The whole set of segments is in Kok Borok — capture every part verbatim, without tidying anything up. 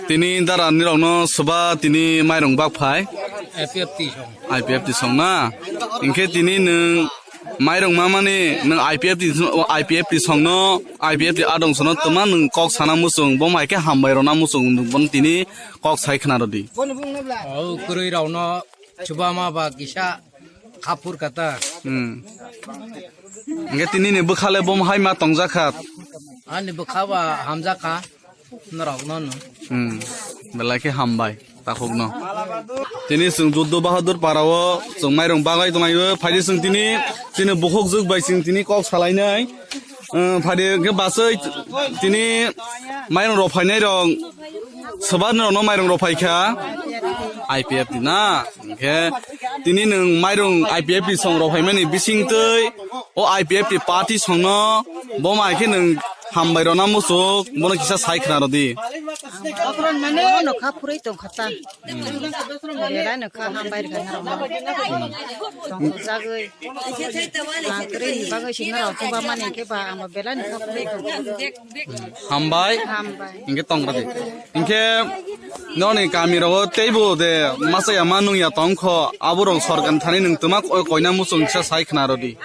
Tini dara nirokno soba tini mairung bak phai. I P F T song. I P F T song na. Hinkhe tini nwng mairung mamani nwng I P F T, I P F T songno, I P F T adong sono toma nwng kok sana muchung, bo hai khe hambai rona muchung, nwng bono tini kok sai khna rwdi. O kwrwi rokno chuba ma ba kisa khapur kata. Hmm. Hinkhe tini ni bwkhale bo hai ma tongjakha. Ani bwkha ba hamjakha. Norokno no. Hmm. Belai khe hambai takhukno. Tini chwng Juddu Bahadur parao chwng mairung bagwi tonglaio. Phaidi chwng tini, tini bukhuk jwk bai chwng tini kok salainai. Umm, phaidi hwnkhe baswi tini mairung rok phainai rok swbar norokno mairung rok phaikha. I P F T na. Hinkhe tini nwng mairung I P F T song rok phaimani bisingtwi o I P F T party songno bo mai khe nwng hambai rwna muchuk, bono kisa sai khna rwdi. Bono kha phurwi tongkha ta. Belai no kha hambai rwkha norokno. Tongthokjagwi. Ang kwrwini bagwi se norok chuba mani khe ba, ang bo belai no kha phurwi tongkha. Hambai. Hambai. Hinkhe tong rwdi. Hinkhe noni kami rogo teibo de masa ya ma nung ya tong kho, aborok sorkar thani nwng twma koi-, koina muchung kisa sai khna rwdi.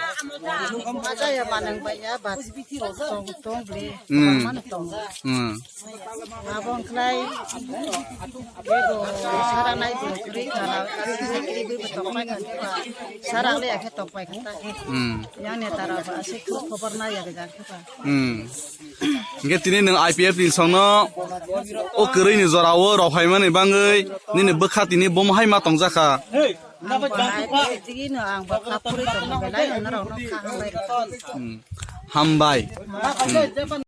Masa ya ma nung bai ya ba tong, tong ble. Hmm. Mano tong. Hmm. Abo wngkhlai, bebo sara nai bo kwrwi kha, kwrwi bo tongpai kha, sara le akhe tongpai kha ta. Hmm. Yang neta rok ba aswk khobor nai ya gajak kha ba. Hmm. Hinkhe tini nwng I P F T songno o kwrwini jorao rok phaimani bagwi nini bwkha tini bomo hai ma tongjakha. Ang bo hai tigi no ang bo kha phurwi tongma belai norok no kha hambai rwkha. Hmm. Hambai. Hmm.